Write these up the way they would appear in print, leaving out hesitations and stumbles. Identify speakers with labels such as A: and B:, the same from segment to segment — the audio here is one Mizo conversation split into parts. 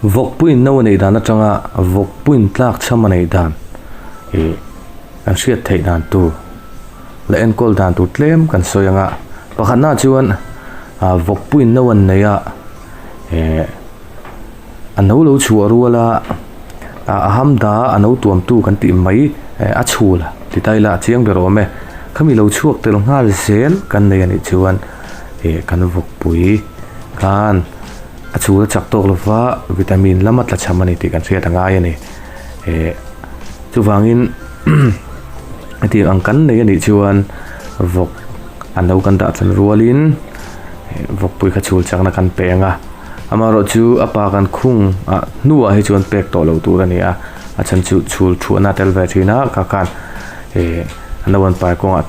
A: Vawkpuiin no a neih dan atanga vawkpuiin tlak chham a neih dan ih kan hriat theih dan tur leh enkawl dan tur tlem kan sawi ang a. Pakhatna chuan ah vawkpuiin no an nei a eh a no lo chhuah rual a ah a hamda a no tuamtu kan tih mai eh a chhul ti ta ila a chiang ber awm e. Khami lo chhuak tel nghal zel kan nei a nih chuan ih kan vawkpui khan. A chhul a chak tawk lova vitamin lama tla chham a ni tih kan hriat a ngai a ni. Eh chuvangin hetiang ang kan nei a nih chuan vawk a no kan dah chan rualin vawkpui kha chhul chakna kan pe ang a, amaherawhchu a pa kan khung ah hnuah hi chuan pek tawh loh tur a ni a, a chhan chu chhul thuahna a tel ve thin a, kha khan eh a no an pai kawngah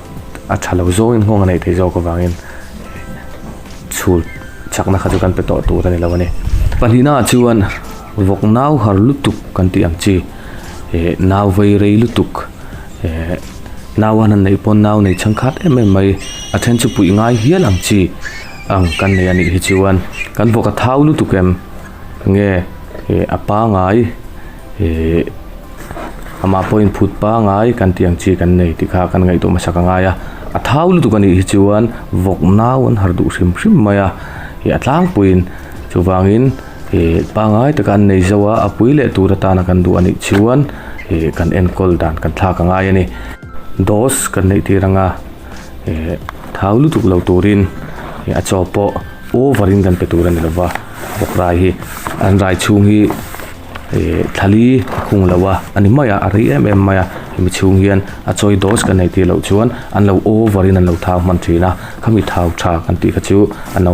A: a tha lo zawngin nghawng a neih theih zawk avangin. Chhul chakna kha chu kan pe tawh tur a ni lo a ni. Pahnihna ah chuan vawk nau har lutuk kan tih ang chi eh nau vei rei lutuk eh nau an han neih pawn nau nei chhangkhat em em mai a then chu puih ngai hial ang chi ang kan nei a nih hi chuan kan vawk a thau lutuk em nge eh a pangai eh Amah pawhin phut pangai kan tih ang chi kan nei tih kha kan ngaihtuah hmasak a ngai a, a thau lutuk a nih hi chuan vawk nau an har duh hrim hrim mai a, ih a tlangpuiin chuvangin ih pangai taka an nei zo a, a pui leh tur atana kan duh a nih chuan ih kan enkawl dan kan thlak a ngai a ni. Dose kan neih tir anga ih thau lutuk lo turin ih a chaw pawh over in kan pe tur a ni lova, vawk rai hi an rai chhung hi. Ih thlali a khung lo a a ni mai a a rei em em mai a hemi chhung hian a chawi dose kan nei tih loh chuan an lo over in an lo thau hman thin a khami thau tha kan tih kha chu an lo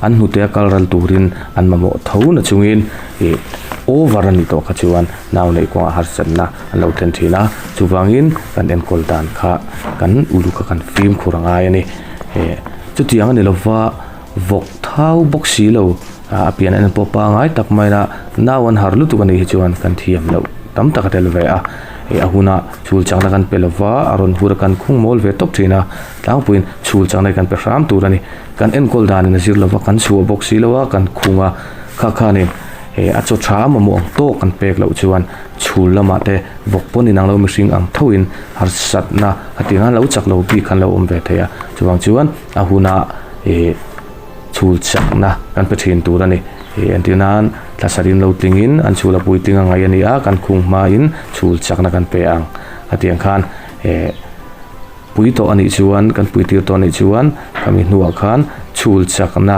A: an hnute a kal ral turin an mamawh tho na chungin ih over a nih tawh kha chuan nau neih kawngah harsatna an lo thlen thin a chuvangin kan enkawl dan kha kan uluk a kan fimkhur a ngai a ni eh chutiang a ni lova vawk thau bawk si lo. A pian en pawh pangai tak mai a nau an har lutuk a nih hi chuan kan thiam loh tam tak a tel ve a ih a huna chhul chakna kan pe lova a rawn hur a kan khung mawl ve tawp thin a tlangpuiin chhul chakna hi kan pe hram tur a ni kan enkawl danin a zir lova kan chhuah bawk si lo a kan khung a kha khanin ih a chaw tha mamawh ang tawk kan pek loh chuan chhul lamah te vawk pawn inang lo mihring ang thoin harsatna a tih ang lo chak lo bik khan lo awm ve thei a chuvang chuan a huna ih. Chhul chakna kan pe thin tur a ni. Ih entir nan thla sarin lo tlingin an chhul a puitling a ngaih a ni a, kan khung hmain chhul chakna kan pe ang a tih ang khan eh pui tawh a nih chuan kan pui tir tawh a nih chuan khami hnuah khan chhul chakna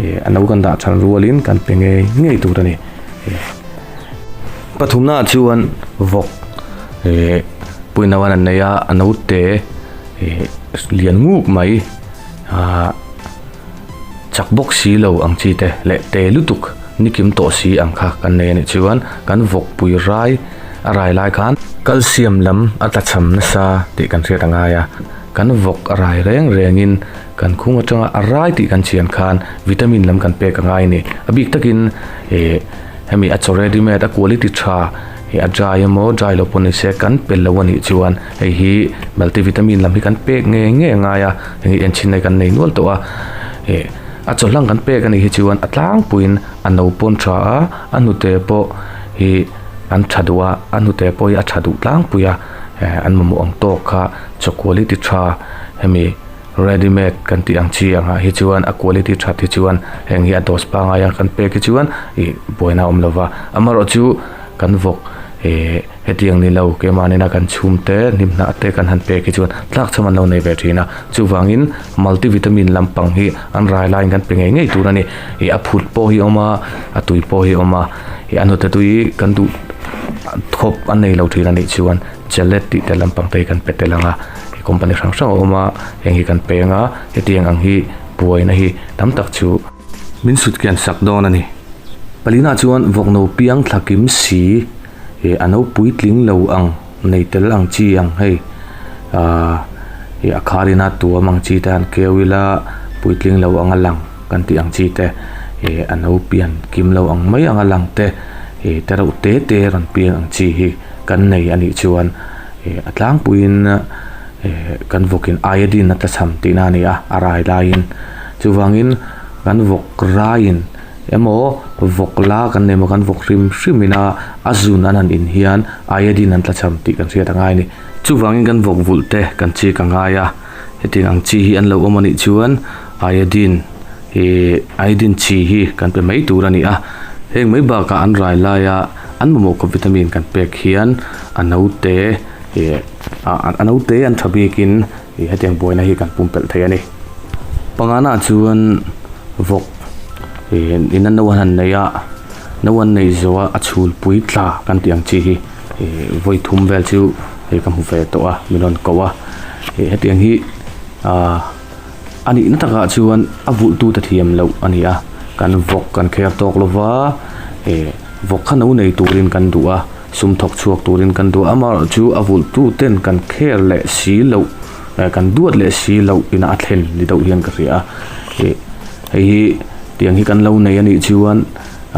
A: eh a no kan dah than rualin kan pe ngei ngei tur a ni. Eh pathumna ah chuan vawk eh puina an an nei a, a naute eh lian nguk mai ah. Chak bawk si lo ang chi te leh te lutuk nikim tawh si ang kha kan nei a nih chuan kan vawkpui rai a rai lai khan calcium lam a tlachham nasa tih kan hriat a ngai a, kan vawk a rai reng rengin kan khung atanga a rai tih kan chhian khan vitamin lam kan pek a ngai a ni. A bik takin ih hemi a chaw ready made a quality tha Hei a dry emaw dry lo pawh ni se kan pe lo a nih chuan hei hi multivitamin lam hi kan pek ngei ngei a ngai a heng hi enchhin hi kan nei nual tawh a ih a chawhlang kan pek a nih hi chuan a tlangpuiin a no pawn tha a a hnute pawh hi an tha duh a a hnute pawh hi a tha duh tlangpui a eh an mamawh ang tawk kha chaw quality tha hemi ready made kan tih ang chi angah hi chuan a quality that hi chuan heng hi a dose pangai a kan pek hi chuan ih buaina a awm lova amaherawhchu. Kan vawk eh hetiang ni lo keimahni kan chhum te hnim hnah te kan han pek hi chuan tlak chham an lo nei ve thin a chuvangin multivitamin lampang hi an rai laiin kan pe ngei ngei tur a ni ih a phut pawh hi a awm a a tui pawh hi a awm a ih a hnute tui kan duh khawp an nei lo thin a nih chuan chalet tih te lampang te hi kan pe tel ang a company hrang hrang a awm a heng hi kan pe ang a hetiang ang hi buaina hi tam tak chu. Min sut kian sak dawn a ni. Palina chuan vawk no piang thla kim si ih a no puitling lo ang nei tel ang chi ang hei ahh ih a kharina tuam ang chi te han keu ila puitling lo anga lang kan tih ang chi te ih a no pian kim lo ang mai anga lang te ih te reuh te te rawn piang ang chi hi kan nei a nih chuan ih a tlangpuiin ih kan vawkin iodine a tlachham tihna a ni a a rai laiin. Chuvangin kan vawk raiin Emaw vawk la kan nei emaw kan vawk hrim hrim ina a zun an han in hian iodine an tlachham tih kan hriat a ngai a ni. Chuvangin kan vawk vulh te kan chik a ngai a, hetiang ang chi hi an lo awm a nih chuan iodine ih iodine chi hi kan pe mai tur a ni a. Heng mai bakah an rai laia an mamawh khawp vitamin kan pek hian a naute ih a naute an tha bikin ih hetiang buaina hi kan pumpelh thei a ni. Pangana chuan vawk ih ina no an han nei a no an nei zawh a a chhulpui tla kan tih ang chi hi ih vawi thum vel chu hei ka hmu ve tawh a min rawn ko a ih hetiang hi ah a nihna takah chuan a vulh tute thiam loh a ni a kan vawk kan kher tawk lo va ih vawk kha no nei turin kan duh a sum thawk chhuak turin kan duh a amaherawhchu a vulh tuten kan kher leh si loh. Kan duat leh si loh ina a thlen ni deuh hian ka hria a, ih hei hi tiang hi kan lo nei a nih chuan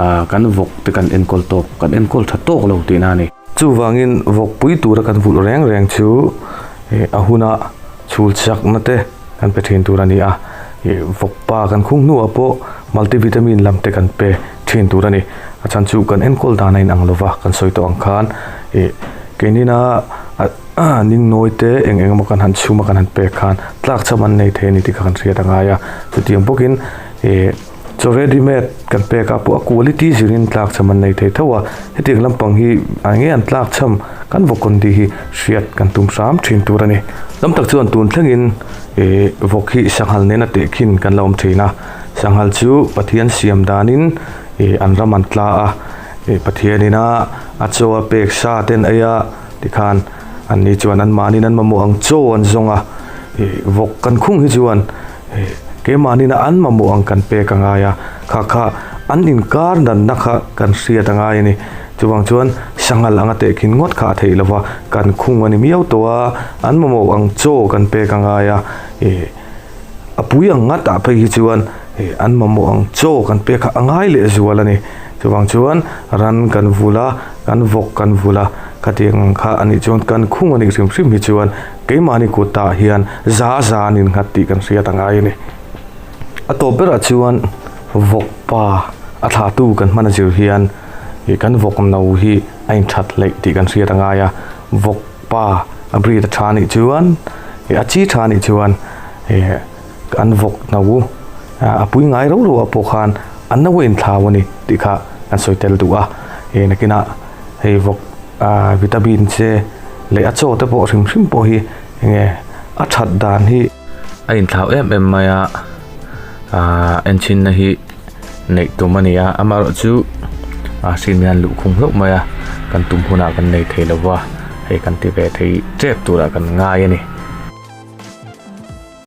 A: ah kan vawk te kan enkawl tawk kan enkawl tha tawk lo tihna a ni. Chuvangin vawk pui tura kan vulh reng reng chu ih a huna chhul chakna te kan pe thin tur a ni a, ih vawk pa kan khung hnuah pawh multivitamin lam te kan pe thin tur a ni. A chhan chu kan enkawl dan a inang lova kan sawi tawh ang khan ih keinina a. Ning nawi te eng eng emaw kan han chhum a kan han pek khan tlak cham an nei thei a ni tih kha kan hriat a ngai a chutiang bawkin ih chaw ready made kan pek a pawh a quality zirin tlak cham an nei thei tho a hetiang lampang hi ah nge an tlak cham kan vawk kawn tih hi hriat kan tum hram thin tur a ni. Tam tak chuan tun thlengin ih vawk hi sanghal nena tehkhin kan la awm thin a sanghal chu Pathian siam danin ih an ram an tla a ih Pathianin a a chaw a pek sa ten ei a. Tikhan anni chuan anmahniin an mamawh ang chaw an zawng a, ih vawk kan khung hi chuan ih keimahniin an mamawh ang kan pek a ngai a, kha kha an inkar danna kha kan hriat a ngai a ni. Chuvang chuan sanghal anga tehkhin ngawt kha a theih lo va, kan khung a ni miau tawh a, an mamawh ang chaw kan pek a ngai a, ih a pui ang ngat ah phei hi chuan ih an mamawh ang chaw kan pek kha a ngai leh zual a ni. Chuvang chuan ran kan vul a. Kan vawk kan vul a, khatiang ang kha anih chuan kan khung anih hrim hrim hi chuan keimahni kutah hian za za an innghat tih kan hriat a ngai a ni. A tawp berah chuan vawk pa a thlahtu kan hman a zir hian ih kan vawk no hi a inthat hleih tih kan hriat a ngai a, vawk pa a breed a tha anih chuan ih a chi tha anih chuan ih an vawk no a pui ngai rauh rauh ah pawh khan an no a inthlau a ni tih kha kan sawi tel duh a ih nakinah hei vawk ah vitamin che leh a chaw te pawh hrim hrim pawh hi enge a that dan hi a inthlau em em mai a ah enchhinna hi neih tum a ni a amaherawhchu ah hrin hian luhkhung hlauh mai a kan tum hunah kan nei thei lo va hei kan ti ve thei tep turah kan ngai a ni.